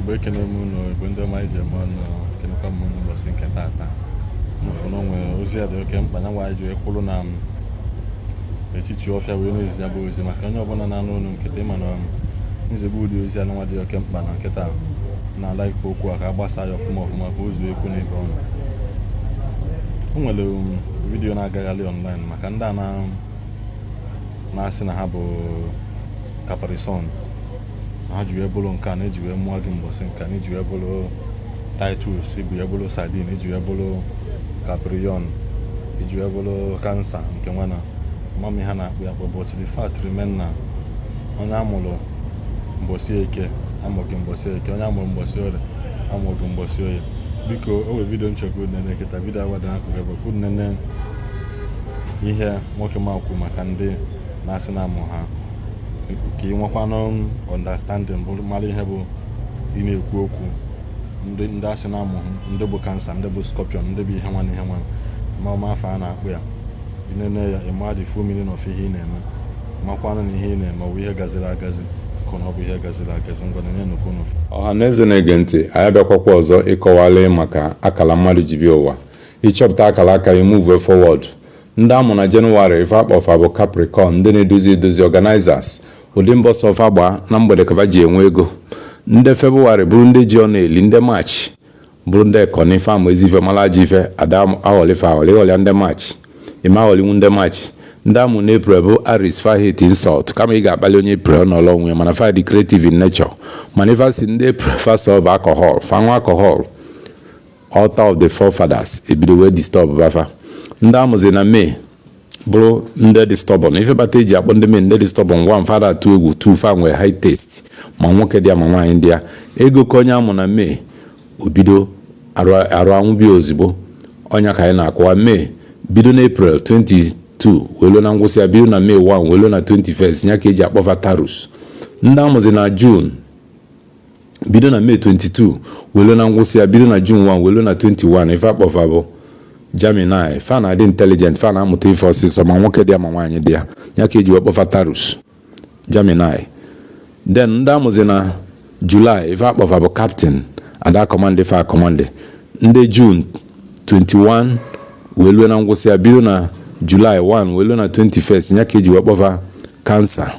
Igbo, ekene m unu. Igbo ndị ọma iji eme ọnụ, ekenekwa m unu ụbọchị nke taata. Mfụ na onwe ozi a dị oke mkpa ya nwa anyị ji wee kwụrụ na etiti ọfịa wee na-ezi ya bụ ozi maka onye ọbụla na-anụ olu nkịta. Ịma na nzegbu ụdị ozi anụnwa dị oke mkpa na nkịta na-ala ike okwu a ka a gbasaa ya ọfụma ọfụma ka o zuo ekwu na ibe ọnụ. O nwere video na-agagharị online maka ndị a na-asị na ha bụ Capricorn, na ha ji wee bụrụ nke a, na eji wee mụọ gị mbọsị nke a, na iji wee bụrụ Taurus, ibu wee bụrụ sardine, iji wee bụrụ Capricorn, iji wee bụrụ Cancer nke nwana mami ha na-akpụ ya akpọ. But the fact remain na onye amụrụ mbọsị Eke amụghị mbọsị Eke, onye amụrụ mbọsị Orie amụghị mbọsị Oye. Biko, o nwere video nchekwa nene kịta, video agwa dị n'akụkụ ebe kwụ nene ihe nwoke ma kwu maka ndị na-asị na amụ ha, ka ị nwekwanụ understanding bụ mara ihe bụ ị na-ekwu okwu ndị asị na amụ ndị bụ Cancer, ndị bụ Scorpion, ndị bụ ihe nwana ihe nwana ma ọma afọ a na-akpụ ya. Inene ya, ị ma the full meaning of ihe ị na-eme, makwanụ na ihe ị na-eme ọ bụ ihe gaziri agazi ka na ọ bụ ihe gaziri agazi. Ngwa, na nnukwu n'ofe. Ọha na eze na-ege ntị, anyị abịakwakwa ọzọ ịkọwala maka akala mmadụ ji bịa ụwa. Ịchọpụta akala aka ya, move forward. Ndị amụ na Jenụwarị, ife akpọfa bụ Capricorn, ndị na-edozi edozi, organizers. Ụdị mbọsọ ọfa gbaa na mgbede kava ji enwe ego. Ndị Febụwarị bụrụ ndị ji ọ na-eli. Ndị Maachị bụrụ ndị ekoni ife ama ezi ife mara ajọ ife ada aghọlife aghọli ịghọlịa. Ndị Maachị ịma aghọlinwu. Ndị Maachị, ndị amụ na April bụ Aries. Fa hate insult, kama ị ga-akpali onye April nọrọ onwe ya, mana fa dị creative in nature. Mana ife asị ndị April fa solve alcohol, fa nwa alcohol, altar of the forefathers ebido wee disturb bafa. Ndị amụzi na May bụrụ ndị dị stubborn. Ife kpata eji akpọ ndị May ndị dị stubborn: one, fada atụ egwu; two, fa nwee high taste, ma nwoke dị ya ma nwaanyị dị ya. Ego ka onye amụ na May obido arụ anwụbia ozugbo. Ọnya ka anyị na-akọwa. May bido na April 22 wee luo na ngwụsị ya, bido na May 1 wee luo na 21st, ya ka eji akpọfa Taurus. Ndị amụzi na June, bido na May 22 wee luo na ngwụsị ya, bido na June 1 wee luo na 21, ife akpọfa bụ Gemini. Fa na-adị intelligent, fa na-amụta ife ọsịsọ, ma nwoke dị ya ma nwaanyị dị ya, ya ka eji wee kpọfa Taurus, Gemini. Then ndị amụzi na July, ife akpọfa bụ captain, ada command fa command. Ndị June 21 wee luo na ngwụsị ya, bido na July 1 wee luo na 21st, ya ka eji wee kpọfa Cancer.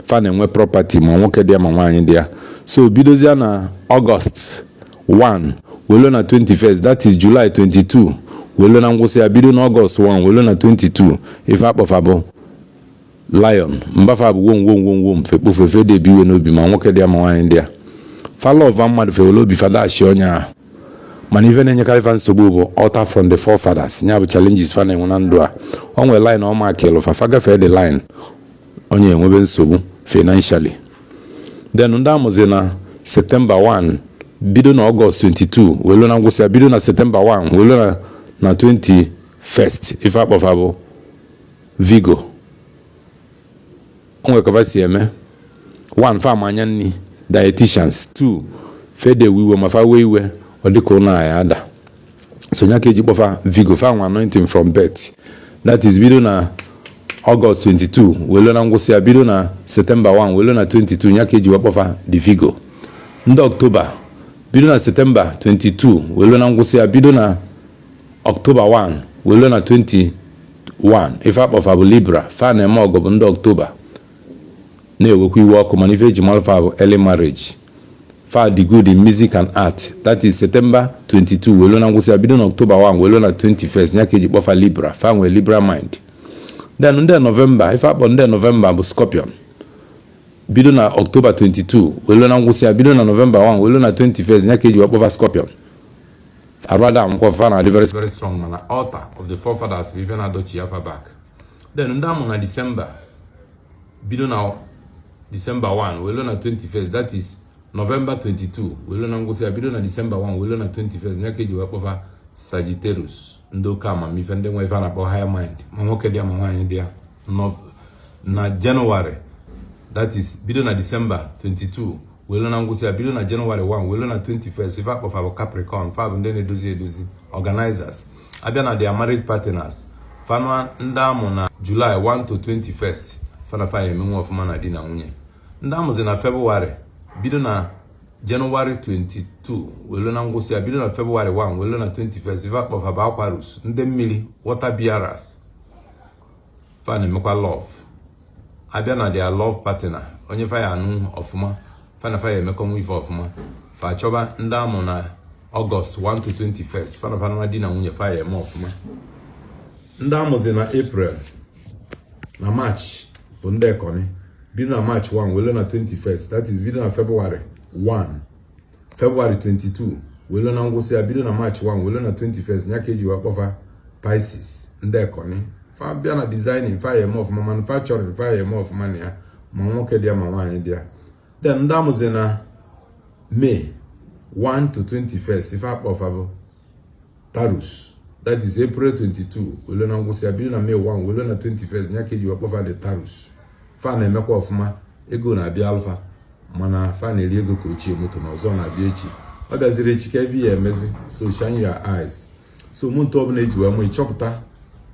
Fa na-enwe property, ma nwoke dị ya ma nwaanyị dị ya. So bidozie na August 1 wee luo na 21st, that is July 22 wee luo na ngwụsị ya, bido na August 1 wee luo na 22, ife akpọfa bụ Lion. Mbafa bụ wom wom wom wom, fekpofu efe dị ebi iwe n'obi, ma nwoke dị ya ma nwaanyị dị ya. Fa love mmadụ, fewere obi fadashi onye ahụ. Mana ife na-enyekarị fa nsogbu bụ altar from the forefathers, ya bụ challenges fa na-enwe na ndụ a. O nwere line ọma akịlụ fa, fa gafee the line, onye enwebe nsogbu financially. Then ndị amụzi na September 1, bido na August 22 wee luo na ngwụsị ya, bido na September 1 wee luo na 21st, ife akpọfa bụ Virgo. O nwere ka si eme: 1, fa anya nni, dietitians; 2, fede iwe, ma fa wee iwe ọ dịka ụlọ ya ada. So ya ka eji kpọfa Virgo. Fa nwe anointing from birth, that is bido na August 22 wee luo na ngwụsị ya, bido na September 1 wee luo na 22, ya ka eji wee kpọfa the Virgo. Ndị October, bido na September 22 wee luo na ngwụsị ya, bido na October 1 wee luo na 21, ife akpọfa bụ Libra. Fa na-eme ọgụ bụ ndị October, na-ewekwa iwe ọkụ, mana ife eji mara fa bụ early marriage. Fa dị good in music and art, that is September 22 wee luo na ngwụsị ya, bido na October 1 wee luo na 21st, ya ka eji kpọfa Libra. Fa nwee Libra mind. Then ndị November, ife akpọ ndị November bụ Scorpion. Bido na October 22 wee luo na ngwụsị ya, bido na November 1 wee luo na 21st, ya ka eji wee kpọfa Scorpion. Arụada nkwọ fa na-adị very very strong, mana altar of the forefathers bụ ife na-adọchi afa back. Then ndị amụ na December, bido na December 1 wee luo na 21st, that is November 22 wee luo na ngwụsị ya, bido na December 1 wee luo na 21st, ya ka eji wee kpọfa Sagittarius. Ndị oke amamife, ndị nwe ife a na-akpọ higher mind, ma nwoke dị ya ma nwaanyị dị ya. Na Jenụwarị, that is bido na December 22 wee luo na ngwụsị ya, bido na Jenụwarị 1 wee luo na 21st, ife akpọfa bụ Capricorn. Fa bụ ndị na-edozi edozi, organizers. Abịa na their marriage partners, fanụ ndị amụ na July 1 to 21st, fana fa emenwe ọfụma na di na nwunye. Ndị amụzi na Febụwarị, bido na Jenụwarị 22 welu na ngwụsị ya, bido na Febụwarị 1 welu na 21st, ife akpọfa bụ Aquarius, ndị mmiri, water bearers. Fa na-emekwa love. Abịa na their love partner, onye fa ya anụ ọfụma, fa na fa ya emekọnwa ife ọfụma, fa chọba ndị amụ na Ọgọst 1 to 21st. Fa na fa na di na nwunye fa ya eme ọfụma. Ndị amụzi na April na March bụ ndị ekoni, bido na March 1 welu na 21st, that is bido na February 1, February 22 welu na ngwụsị ya, bido na March 1 welu na 21st, ya ka eji wee kpọfa Pisces, ndị ekoni. Fa bịa na designing, fa ya eme ọfụma, manufacturing, fa ya eme ọfụma na ya, ma nwoke dị ya ma nwaanyị dị ya. Then ndị amụzi na May 1 to 21st, ife akpọfa bụ Taurus, that is April 22 welu na ngwụsị ya, bido na May 1 welu na 21st, ya ka eji wee kpọfa the Taurus. Fa na-emekwa ọfụma, ego na-abịa alfa, mana fa na-eri ego ka ochie moto na ọzọ na-abịa echi. Ọ bịaziri echi ka evi ya emezi. So shine your eyes. So month ọbụla eji wee mụ, ịchọpụta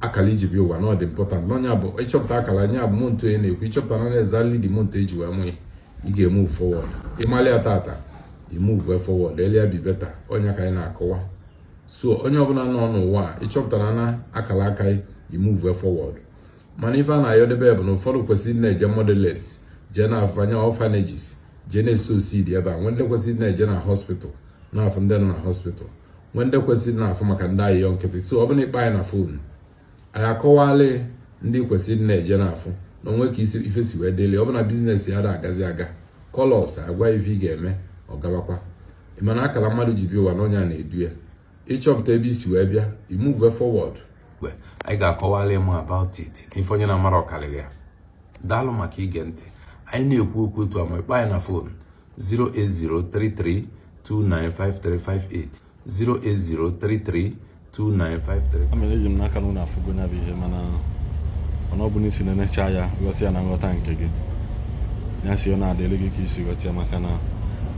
akara iji bịa ụwa na ọ dị important. N'ọnya bụ ịchọpụta akara anya bụ month onye na-ekwu, ịchọpụta na exactly the month eji wee mụ, ị ga-emove forward. Ịmalị ya tata, i move forward, elia be better. Onye ka anyị na-akọwa. So onye ọbụla nọ n'ụwa a, ịchọpụtara na akara aka i move forward. Mana ife a na-ayọdebe bụ na ụfọdụ kwesịrị na-eje motherless, jee na afanye orphanages, jee na-eso seed ebe a. Nwee ndị kwesịrị na-eje na hospital, na-afụ ndị nọ na hospital. Nwee ndị kwesịrị na-afụ maka ndị ayịyọ nkịtị. So ọ bụrụ na ịkpa anyị na phone, anyị akọwala ndị kwesịrị na-eje na-afụ na onwe ka isi ife si wee dịrị. Ọ bụ na business ya da agazi aga, kọlọs agwa ife ị ga-eme, ọ gabakwa. Ị mana akara mmadụ ji bịa ụwa na onye a na-edu ya. Ịchọpụta ebe isi wee bịa, i move forward. Anyị ga-akọwala ịmụ about it. Ife onye na-amara ọkarịrị ya. Daalụ maka ige ntị. Anyị na-ekwu okwu otu a, ma ịkpọ anyị na phone 08033295358, 080332953. Amere eji m n'aka na unu afụgo ya bụ ihe, mana ọ bụ n'isi na-enecha ya, ghọta ya na nghọta nke gị ya si ọ na-adịrị gị ka isi ghọta ya, maka na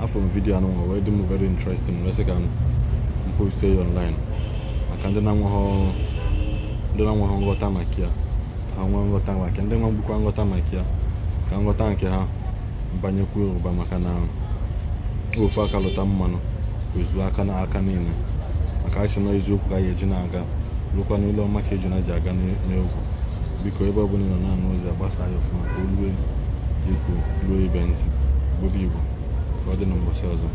afọ m video anụ wee dị m very interesting, wee sị ka m post ya online maka ndị na-enweghị nghọta maka ya, ka ha nwee nghọta maka ya, ndị nwe gbukwa nghọta maka ya, ka nghọta nke ha banyekwuo ụba, maka na ofu aka lụta mmanụ ozu aka na aka niile, maka anyị sị na eziokwu ka anyị eji na-aga rukwa n'ile ọma ka ejuna ji aga n'egwu. Biko, ebe ọ bụla ị nọ na-anụ ozi a, gbasa ya ọfụma ka o rue ikwu, ruo ibe ntị. Igbo bụ Igbo, ka ọ dị na mbọsị ọzọ.